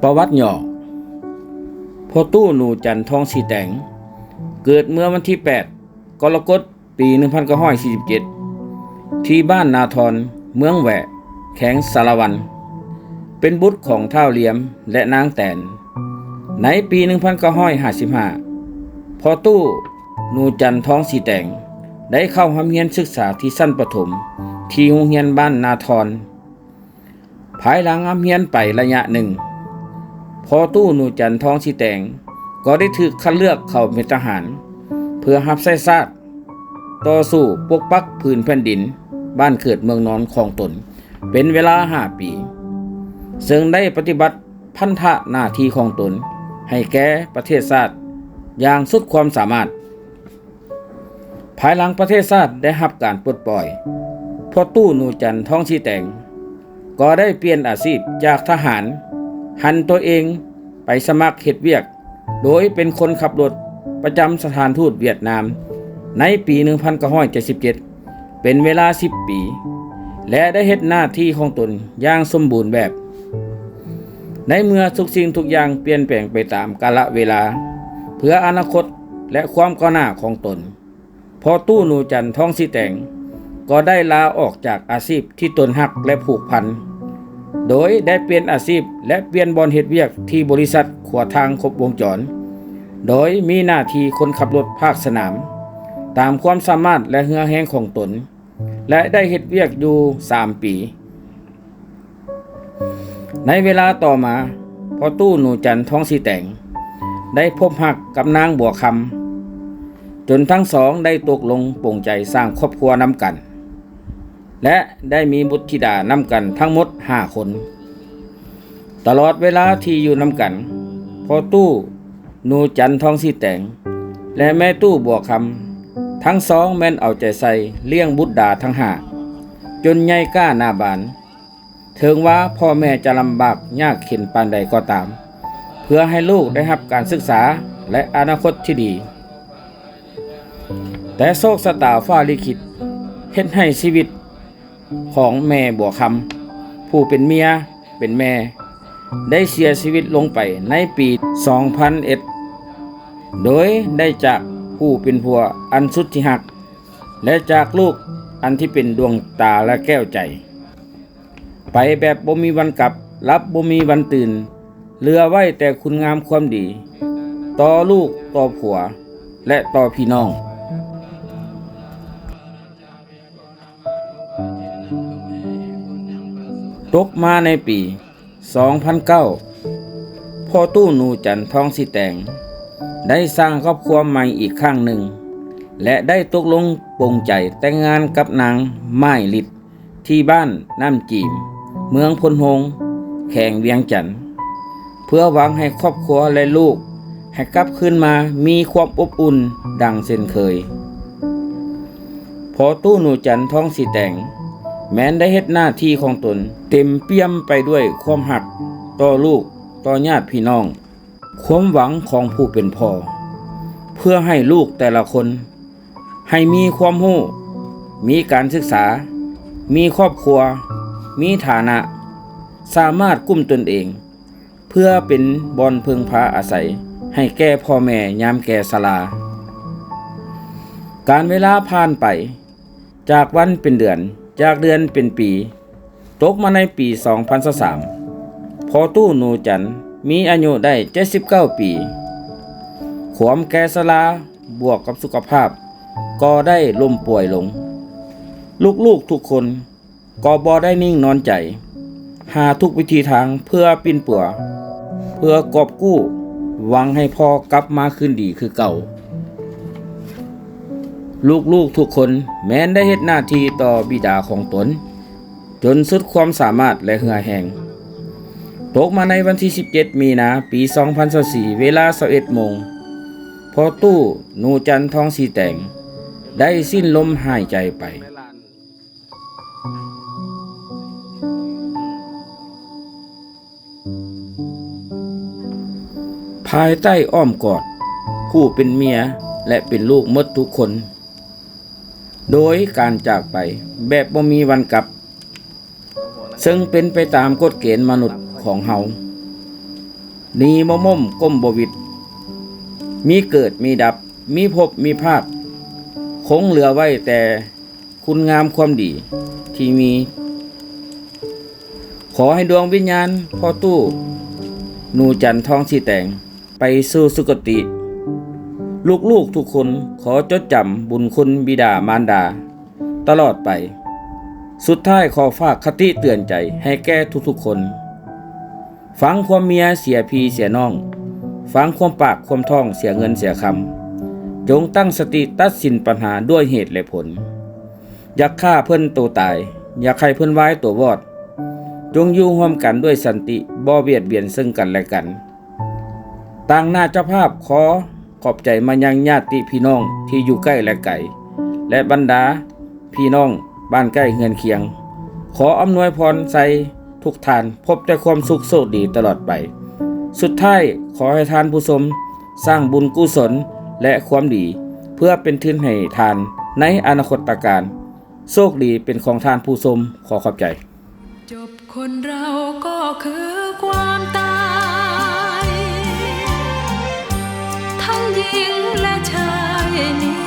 ປະຫວັດຫຍໍ້ ພໍ່ຕູ້ ໜູຈັນ ທອງສີແຕງ ເກີດເມື່ອວັນທີແປດ ກໍລະກົດ ປີໜຶ່ງພັນເກົ້າຮ້ອຍສີ່ສິບເຈັດ ທີ່ບ້ານນາທອນ ເມືອງແຫວະ ແຂວງສາລະວັນ ເປັນບຸດຂອງທ້າວຫຼຽມ ແລະ ນາງແຕນ. ໃນປີໜຶ່ງພັນເກົ້າຮ້ອຍຫ້າສິບຫ້າ ພໍ່ຕູ້ ໜູຈັນ ທອງສີແຕງ ໄດ້ເຂົ້າຮ່ຳຮຽນສຶກສາທີ່ຊັ້ນປະຖົມ ທີ່ໂຮງຮຽນບ້ານນາທອນ. ພາຍຫຼັງຮ່ຳຮຽນໄປໄລຍະໜຶ່ງ, ພໍ່ຕູ້ ໜູຈັນ ທອງສີແຕງ ກໍໄດ້ຖືກຄັດເລືອກເຂົ້າເປັນທະຫານ ເພື່ອຮັບໃຊ້ຊາດ, ຕໍ່ສູ້ປົກປັກຜືນແຜ່ນດິນບ້ານເກີດເມືອງນອນຂອງຕົນ ເປັນເວລາຫ້າປີ, ເຊິ່ງໄດ້ປະຕິບັດພັນທະໜ້າທີ່ຂອງຕົນໃຫ້ແກ່ປະເທດຊາດຢ່າງສຸດຄວາມສາມາດ. ພາຍຫຼັງປະເທດຊາດໄດ້ຮັບການປົດປ່ອຍ, ພໍ່ຕູ້ ໜູຈັນ ທອງສີແຕງ ກໍໄດ້ປ່ຽນອາຊີບຈາກທະຫານ, ຫັນຕົວເອງໄປສະໝັກເຮັດວຽກ ໂດຍເປັນຄົນຂັບລົດປະຈຳສະຖານທູດຫວຽດນາມ ໃນປີໜຶ່ງພັນເກົ້າຮ້ອຍເຈັດສິບເຈັດ ເປັນເວລາສິບປີ ແລະ ໄດ້ເຮັດໜ້າທີ່ຂອງຕົນຢ່າງສົມບູນແບບ. ໃນເມື່ອທຸກສິ່ງທຸກຢ່າງປ່ຽນແປງໄປຕາມກາລະເວລາ ເພື່ອອະນາຄົດ ແລະ ຄວາມກ້າວໜ້າຂອງຕົນ, ພໍ່ຕູ້ ໜູຈັນ ທອງສີແຕງ ກໍໄດ້ລາອອກຈາກອາຊີບທີ່ຕົນຮັກ ແລະ ຜູກພັນ, ໂດຍໄດ້ປ່ຽນອາຊີບ ແລະ ປ່ຽນບ່ອນເຮັດວຽກທີ່ບໍລິສັດຂົວທາງຄົບວົງຈອນ, ໂດຍມີໜ້າທີ່ຄົນຂັບລົດພາກສະໜາມ ຕາມຄວາມສາມາດ ແລະ ເຫື່ອແຮງຂອງຕົນ. ແລະ ໄດ້ເຮັດວຽກຢູ່ສາມປີ. ໃນເວລາຕໍ່ມາ, ພໍ່ຕູ້ ໜູຈັນ ທອງສີແຕງ ໄດ້ພົບຮັກກັບນາງບົວຄຳ, ຈົນທັງສອງໄດ້ຕົກລົງປົງໃຈສ້າງຄອບຄົວນຳກັນ ແລະ ໄດ້ມີບຸດທິດານຳກັນທັງໝົດຫ້າຄົນ. ຕະຫຼອດເວລາທີ່ຢູ່ນຳກັນ, ພໍ່ຕູ້ ໜູຈັນ ທອງສີແຕງ ແລະ ແມ່ຕູ້ບົວຄຳ ທັງສອງແມ່ນເອົາໃຈໃສ່ລ້ຽງບຸດດາທັງຫ້າ ຈົນໃຫຍ່ກ້າໜ້າບານ, ເຖິງວ່າພໍ່ແມ່ຈະລຳບາກຍາກເຂັນປານໃດກໍຕາມ ເພື່ອໃຫ້ລູກໄດ້ຮັບການສຶກສາ ແລະ ອະນາຄົດທີ່ດີ. ແຕ່ໂຊກຊະຕາຟ້າລິຂິດເຮັດໃຫ້ຊີວິດ ຂອງແມ່ບົວຄຳ ຜູ້ເປັນເມຍເປັນແມ່ ໄດ້ເສຍຊີວິດລົງໄປໃນປີສອງພັນເອັດ ໂດຍໄດ້ຈາກຜູ້ເປັນຜົວອັນສຸດທີ່ຮັກ ແລະ ຈາກລູກອັນທີ່ເປັນດວງຕາ ແລະ ແກ້ວໃຈ ໄປແບບບໍ່ມີວັນກັບ ຫຼັບບໍ່ມີວັນຕື່ນ, ເຫຼືອໄວ້ແຕ່ຄຸນງາມຄວາມດີ ຕໍ່ລູກ, ຕໍ່ຜົວ ແລະ ຕໍ່ພີ່ນ້ອງ. ຕົກມາໃນປີສອງພັນເກົ້າ ພໍ່ຕູ້ ໜູຈັນ ທອງສີແຕງ ໄດ້ສ້າງຄອບຄົວໃໝ່ອີກຄັ້ງໜຶ່ງ ແລະ ໄດ້ຕົກລົງປົງໃຈແຕ່ງງານກັບນາງ ໝ້າຍລິດ ທີ່ບ້ານນ້ຳຈີມ ເມືອງໂພນໂຮງ ແຂວງວຽງຈັນ ເພື່ອຫວັງໃຫ້ຄອບຄົວ ແລະ ລູກໃຫ້ກັບຄືນມາມີຄວາມອົບອຸ່ນດັ່ງເຊັ່ນເຄີຍ. ພໍ່ຕູ້ ໜູຈັນ ທອງສີແຕງ ແມ່ນໄດ້ເຮັດໜ້າທີ່ຂອງຕົນເຕັມປ່ຽມໄປດ້ວຍຄວາມຮັກຕໍ່ລູກ, ຕໍ່ຍາດພີ່ນ້ອງ, ຄວາມຫວັງຂອງຜູ້ເປັນພໍ່ ເພື່ອໃຫ້ລູກແຕ່ລະຄົນ ໃຫ້ມີຄວາມຮູ້, ມີການສຶກສາ, ມີຄອບຄົວ, ມີຖານະ, ສາມາດກຸ້ມຕົນເອງ ເພື່ອເປັນບ່ອນເພິ່ງພາອາໄສໃຫ້ແກ່ພໍ່ແມ່ຍາມແກ່ຊະລາ. ການເວລາຜ່ານໄປ, ຈາກວັນເປັນເດືອນ, ຈາກເດືອນເປັນປີ, ຕົກມາໃນປີສອງພັນຊາວສາມ ພໍ່ຕູ້ ໜູຈັນ ມີອາຍຸໄດ້ເຈັດສິບເກົ້າປີ. ຄວາມແກ່ຊະລາບວກກັບສຸຂະພາບກໍໄດ້ລົ້ມປ່ວຍລົງ. ລູກໆທຸກຄົນກໍບໍ່ໄດ້ນິ່ງນອນໃຈ, ຫາທຸກວິທີທາງເພື່ອປິ່ນປົວ, ເພື່ອກອບກູ້ ຫວັງໃຫ້ພໍ່ກັບມາຄືນດີຄືເກົ່າ. ລູກໆທຸກຄົນແມ່ນໄດ້ເຮັດໜ້າທີ່ຕໍ່ບິດາຂອງຕົນຈົນສຸດຄວາມສາມາດ ແລະ ເຫື່ອແຮງ. ຕົກມາໃນວັນທີສິບເຈັດ ມີນາ ປີສອງພັນຊາວສີ່ ເວລາຊາວເອັດໂມງ, ພໍ່ຕູ້ ໜູຈັນ ທອງສີແຕງ ໄດ້ສິ້ນລົມຫາຍໃຈໄປ. ພາຍໃຕ້ອ້ອມກອດຜູ້ເປັນເມຍ ແລະ ເປັນລູກໝົດທຸກຄົນ, ໂດຍການຈາກໄປແບບບໍ່ມີວັນກັບ, ເຊິ່ງເປັນໄປຕາມກົດເກນມະນຸດຂອງເຮົາ, ໜີບໍ່ມົ້ມກົ້ມບໍ່ຫວິດ, ມີເກີດມີດັບ, ມີພົບມີພາກ, ຄົງເຫຼືອໄວ້ແຕ່ ຄຸນງາມຄວາມດີທີ່ມີ. ຂໍໃຫ້ດວງວິນຍານພໍ່ຕູ້ ໜູຈັນ ທອງສີແຕງ ໄປສູ່ສຸຄະຕິ. ລູກໆທຸກຄົນຂໍຈົດຈຳບຸນຄຸນບິດາມານດາຕະຫຼອດໄປ. ສຸດທ້າຍຂໍຝາກຄະຕິເຕືອນໃຈໃຫ້ແກ່ທຸກໆຄົນ. ຟັງຄວາມເມຍເສຍພີ່ເສຍນ້ອງ, ຟັງຄວາມປາກຄວາມທ້ອງເສຍເງິນເສຍຄຳ. ຈົ່ງຕັ້ງສະຕິຕັດສິນປັນຫາດ້ວຍເຫດແລະຜົນ. ຢາກຂ້າເພິ່ນໂຕຕາຍ, ຢາກໃຫ້ເພິ່ນວາຍໂຕວອດ. ຈົ່ງຢູ່ຮ່ວມກັນດ້ວຍສັນຕິ, ບໍ່ບຽດບຽນເຊິ່ງກັນແລະກັນ. ຕາງໜ້າເຈົ້າພາບຂໍຂອບໃຈມາຍັງຍາດຕິພີ່ນ້ອງທີ່ຢູ່ໃກ້ແລະໄກ ແລະ ບັນດາ ພີ່ນ້ອງບ້ານໃກ້ເຮືອນຄຽງ. ຂໍອຳນວຍພອນໄຊທຸກທ່ານ ພົບແຕ່ຄວາມສຸກໂຊກດີຕະຫຼອດໄປ. ສຸດທ້າຍ, ຂໍໃຫ້ທ່ານຜູ້ຊົມສ້າງບຸນກຸສົນ ແລະ ຄວາມດີ ເພື່ອເປັນທຶນໃຫ້ທ່ານໃນອະນາຄົດຕະການ. ໂຊກດີເປັນຂອງທ່ານຜູ້ຊົມ. ຂໍຂອບໃຈ. จบคนเราก็คือความตาย ทั้งหญิงและชายนิ